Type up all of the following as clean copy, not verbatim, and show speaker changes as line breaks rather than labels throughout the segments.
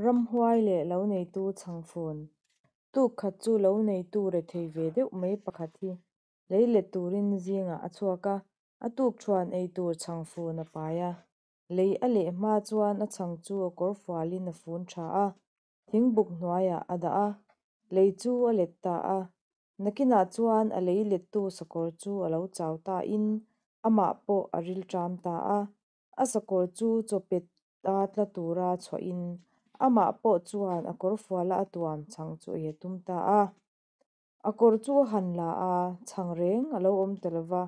Ramhuai leh Loneitu chhangfun. Tuk khat chu loneitu rethei ve deuh mai pakhat hi lei let turin zingah a chhuak a, a tuk thuan ei tur chhangfun a pai a. Lei a leh hma chuan a chhang chu a kawr fualin a fun tha a, thingbuk hnuaiah a dah a, lei chu a let ta a. Nakinah chuan a lei lettu sakawr chu a lo chau tain amah pawh a rilṭam ta a. A sakawr chu chawpet a tla tura chhuahin amah pawh chuan a kawrfuala a tuam chhang chu ei a tum ta a. A kawr chu a han la a, chhang reng a lo awm ta lo va,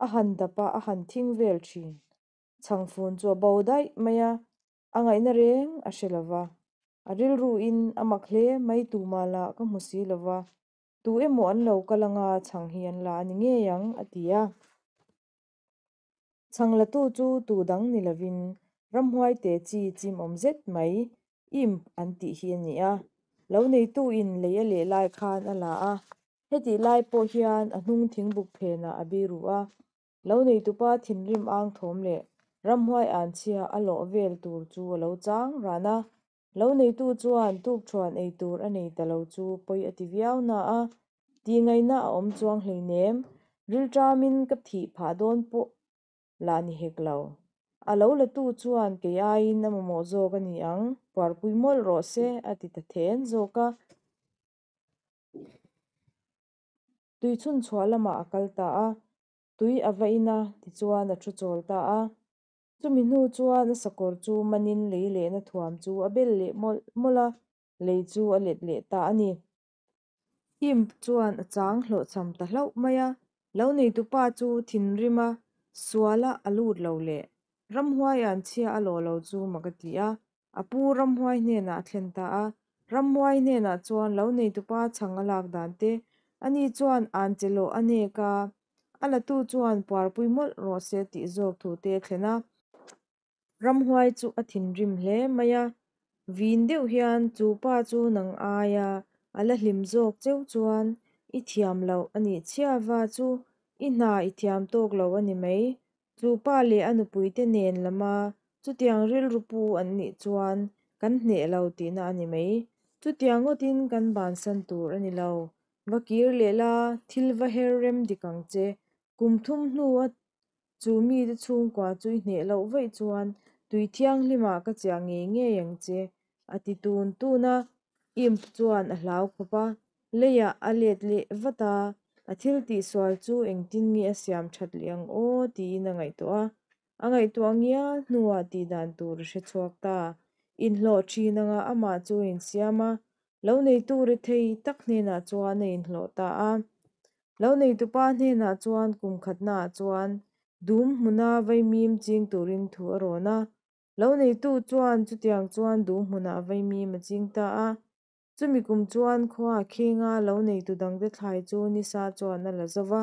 a han dap a, a han thing vel thin. Chhangfun chu a bo daih mai a, a ngaihna reng a hre lo va. A rilruin a mak hle mai tumah lah ka hmu si lo va, tu emaw an lo kal anga chhang hi an la a ni ngei ang, a ti a. Chhang latu chu tu dang ni lovin ramhuai te chi chim awm zet mai, imp an tih hi a ni a. Lo neitu in lei a leh lai khan a la a, hetih lai pawh hian a hnung thingbuk phenah a biru a. Lo neitupa thinrim ang thawm leh ramhuai anchhia a lawh vel tur chu a lo chang ran a. Lo neitu chuan tukṭhuan ei tur a nei ta lo chu pawi a ti viau na a, tihngaihna a awm chuang hleinem, rilṭamin ka thih phah dawn pawh lah ni hek lo. A lo latu chuan kei aiin a mamawh zawk a ni ang, puarpui mawlh rawh se a ti ta then zawk a. Tui chhunchhuah lamah a kal ta a, tui a va in a, tichuan a thu chawl ta a. Chumi hnu chuan a sakawr chu manin lei lehna thuam chu a bel leh mawlh mawlh a, lei chu a let leh ta a ni. Imp chuan a chang hlawhchham ta hlauh mai a, lo neitupa chu thinrim a, suala a lut lo leh ramhuai anchhia a lawh lo chu mak a ti a, a pu ramhuai hnenah a thlen ta a. Ramhuai hnenah chuan lo neitupa chhang a lak dan te, ani chuan anche lawh a nek a, A latu chuan puarpui mawlh rawh se tih zawk thu te a thlen a. Ramhuai chu a thinrim hle mai a, vin deuh hian chu pa chu nang aia a la hlim zawk cheu chuan i thiam loh a nih chhiava chu i hna i thiam tawk lo a ni mai. Chu pa leh a nupuite nen lama chutiang rilru pu an nih chuan kan hneh lo tihna a ni mai. Chutiang ngawtin kan bansan tur a ni lo. Va kir leh la, thil va her rem dik ang che. Kum thum hnua chu mite chhungkua chu i hneh loh vaih chuan tui thianghlimah ka chiah ngei ngei ang che, a ti tun tun a. Imp chuan a hlau khawp a, leiah a let leh vat a, a thil tihsual chu engtin nge a siam that leh ang aw tiin a ngaihtuah a. A ngaihtuah ngial hnuah tihdan tur a hre chhuak ta. Inhlawh thin anga amah chu a insiam a, Lo neitu rethei tak hnenah chuan a inhlawh ta a. Lo neitupa hnenah chuan kum khatnaah chuan dum hmuna vaimim ching turin thu a rawn a. Lo neitu chuan chutiang chuan dum hmunah vaimim a ching ta a. Chumi kum chuan khua a kheng a, lo neitu dangte thlai chu nisa chuan a la zo va.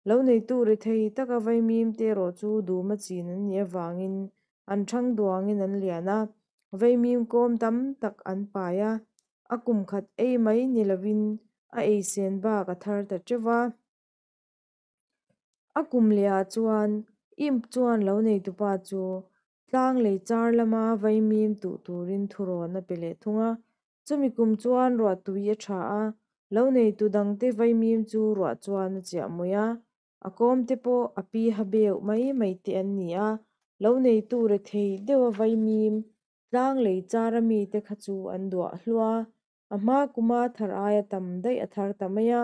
Lo neitu rethei taka vaimim te erawh chu duma chin an nih avangin an thang duangin an lian a, vaimim kawm tam tak an pai a, a kum khat ei mai ni lovin a ei sen bak a thar ta teuh va. A kum lehah chuan Imp chuan lo neitupa chu tlang lei char lama vaimim tuh turin thurawn a pe leh thung a, Chumi kum chuan ruah tui a tha a, lo neitu dangte vaimim chu ruah chuan a chiah mawih a, a kawmte pawh a pi ha beuh mai mai te an ni a, lo neitu rethei deuha vaimim tlang lei chara mite kha chu an duah hluah a, a hma kuma thar aia tam daih a thar ta mai a,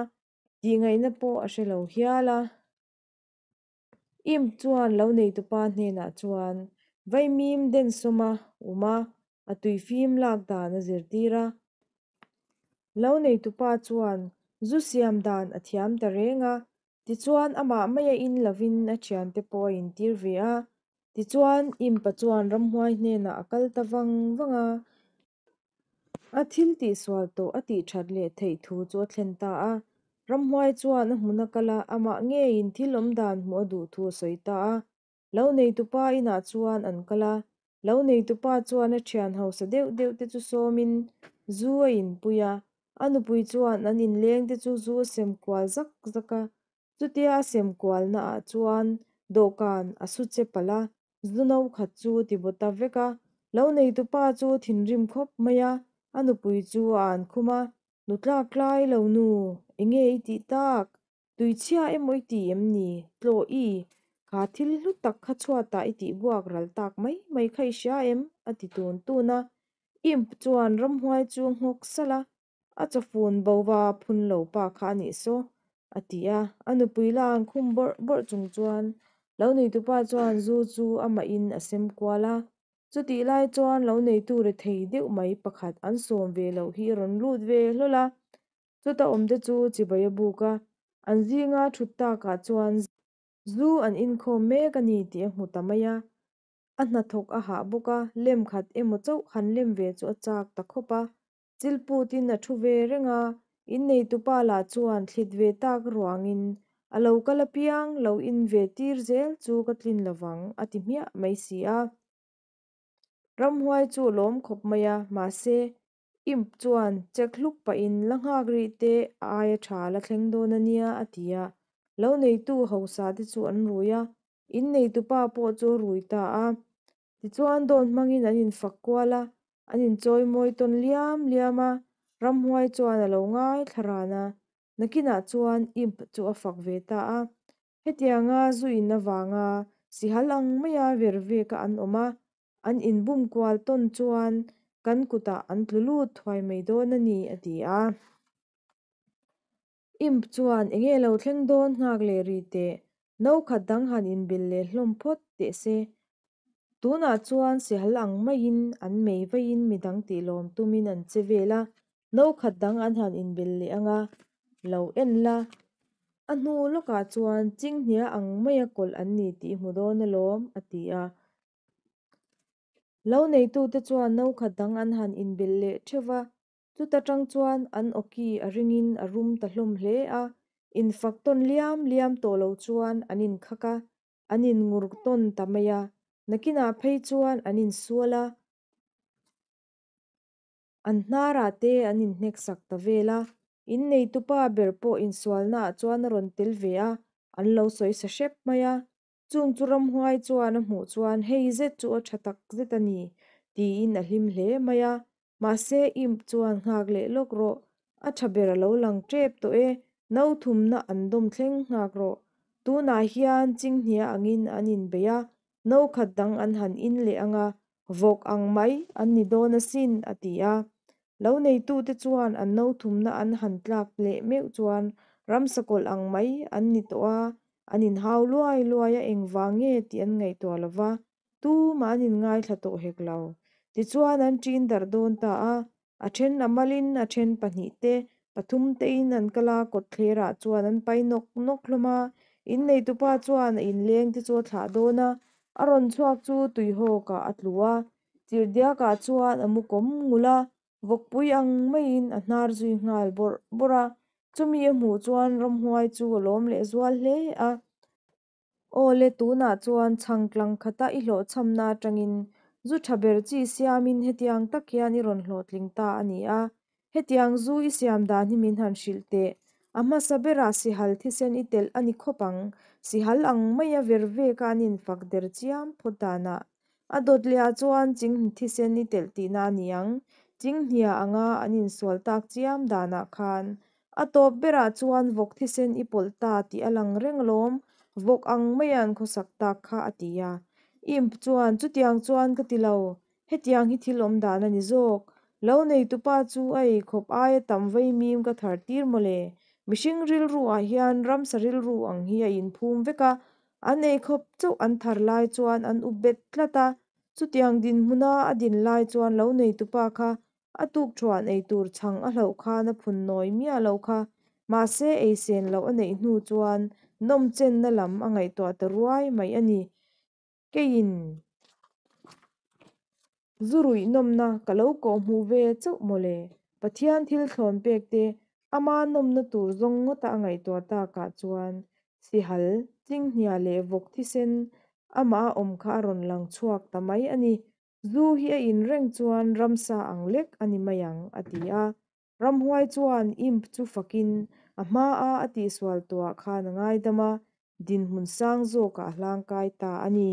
tihngaihna pawh a hre lo hial a. Imp chuan lo neitupa hnenah chuan vaimim densawm a um a, a tuifim lak dan a zirtir a. Lo neitupa chuan zu siam dan a thiam ta reng a, tichuan amah maia in lovin a thiante pawh a intir ve a. Tichuan Imp-a chuan ramhuai hnenah a kal ta vang vang a. A thil tihsual tawh a tih that leh theih thu chu a thlen ta a. Ramhuai chuan a hmun a kal a, amah ngeiin thil awm dan hmuh a duh thu a sawi ta a. Lo neitupa inah chuan an kal a, lo neitupa chuan a thian hausa deuh deuh te chu sawmin zu a inpui a, a nupui chuan an inleng te chu zu a sem kual zak zak a. Chutia a sem kualna ah chuan dawhkan a su che palh a, zu no khat chu ti baw ta vek a. Lo neitupa chu thinrim khawp mai a, a nupui chu a an khum a, Nu tlak tlai lo nu, enge i tih tak? Tuichhia emaw i ti em ni? Tlawh i, kha thil hlu tak kha chhuatah i tih buak ral tak mai mai kha i hria em? a ti tun tun a. Imp chuan ramhuai chu a nghawk salh a, A chawfun bo va phun lo pa kha a nih saw, a ti a. A nupui la an khum bawrh bawrh chung chuan lo neitupa chuan zu chu amahin a sem kual a. Chutih lai chuan lo neitu rethei deuh mai pakhat an sawm ve loh hi a rawn lut ve hlawl a. Chuta awmte chu chibai a buk a, an zinga thut takah chuan zu an inkhawm mek a ni tih a hmu ta mai a. A hnathawk a hah bawk a, lem khat emaw chauh han lem ve chu a chak ta khawp a. Chilputin a thu ve reng a, inneitupa lah chuan thlit ve tak ruangin a lo kal apiang lo in ve tir zel chu ka tlin lovang a ti hmiah mai si a. Ramhuai chu a lawm khawp mai a, mahse Imp chuan chek hluk pahin la nghak rih teh a aia tha la thleng dawn a nia a ti a. Lo neitu hausa te chu an rui a, inneitupa pawh chu a rui ta a. Tichuan dawn hmangin an infak kual a, an inchawi mawi tawn liam liam a, ramhuai chuan a lo ngaithla ran a, nakinah chuan Imp chu a fak ve ta a. Hetianga zu in avanga sihal ang maia ver veka an awm a, an inbum kual tawn chuan kan kutah an tlu lut thuai mai dawn a ni, a ti a. Imp chuan enge lo thleng dawn nghak leh ri teh, no khat dang han inbel leh hlawm phawt teh se. Tunah chuan sihal ang maiin an mei vaiin midang tih lawm tumin an che vel a, no khat dang an han inbel leh ang a, lo en la. A hnu lawkah chuan chinghnia ang maia kawlh an ni tih i hmu dawn alawm, a ti a. Lo neitute chuan no khat dang an han inbel leh theuh va, Chuta tang chuan an awki a ringin a rum ta hlawm hle a, infak tawn liam liam tawh lo chuan an inkhak a, an inngur tawn ta mai a, nakinah phei chuan an insual a, an hnarah te an inhnek sak ta vel a, inneitupa ber pawh insualnaah chuan a rawn tel ve a, an lo sawi sa hrep mai a. Chung chu ramhuai chuan a hmuh chuan hei zet chu a tha tak zet a ni tiin a hlim hle mai a. Mahse Imp chuan nghak leh lawk rawh, a tha ber a lo lang tep tawh e, no thumna an dawm thleng nghak rawh. Tunah hian chinghnia angin an inbei a, no khat dang an han in leh ang a, vawk ang mai an ni dawn asin a ti a. Lo neitute chuan an no thumna an han tlak leh meuh chuan ramsa kawlh ang mai an ni tawh a, An inhau luai luai a engvang nge tih an ngaihtuah lo va, tumah an inngaithla tawh hek lo. Tichuan an ṭin darh dawn ta a, a ṭhen a malin a ṭhen pahnih te, pathum tein an kal a, kawtthlerah chuan an pai nawk nawk hlawm a. Inneitupa chuan a inleng te chu a thlah dawn a, a rawn chhuak chu tuihawkah a tlu a, chirhdiakah chuan a mu kawm ngul a, Vawkpui ang maiin a hnar zui nghal bawrh bawrh a, chumi a hmuh chuan ramhuai chu a lawm leh zual hle a. Aw le, tunah chuan chhang tlang khata i hlawhchhamna atangin zu tha ber chi siamin hetiang tak hian i rawn hlawhtling ta a ni a, hetiang zu i siam dan hi min han hrilh teh. A hmasa berah sihal thisen i telh a ni khawp ang, sihal ang maia ver veka an infak der chiam phawt danah A dawt leh ah chuan ching thisen i telh tihna a ni ang. Chinghnia anga an insual tak chiam danah khan a tawp berah chuan vawk thisen i pawlh ta tih a lang reng alawm, vawk ang maia an khawsak tak kha a ti a. Imp chuan chutiang chuan ka ti lo, hetiang hi thil awm dan a ni zawk. Lo neitupa chu a eikhawp aia tam vaimim ka thar tir mawle. Mihring rilru ah hian ramsa rilru ang hi a inphum vek a, An ei khawp chauh an thar lai chuan an up bet tlat a, chutiang dinhmuna a din lai chuan lo neitupa kha a tuk thuan ei tur chhang a hlauh khan a phun nawi miah lo kha. Mahse ei sen loh a neih hnu chuan nawmchenna lam a ngaihtuah ta ruai mai a ni. Keiin zu ruih nawmna ka lo kawh hmuh ve chauh mawle. Pathian thil thlawn pek te ama nawmna tur zawng ngawta a ngaihtuah takah chuan sihal, chinghnia leh vawk thisen amah a awm kha a rawn lang chhuak ta mai a ni. Zu hi a in reng chuan ramsa ang lek a ni mai ang, a ti a. Ramhuai chuan Imp chu fakin a hmaa a tihsual tuah khan a ngaidam a, dinhmun sang zawkah a hlangkai ta a ni.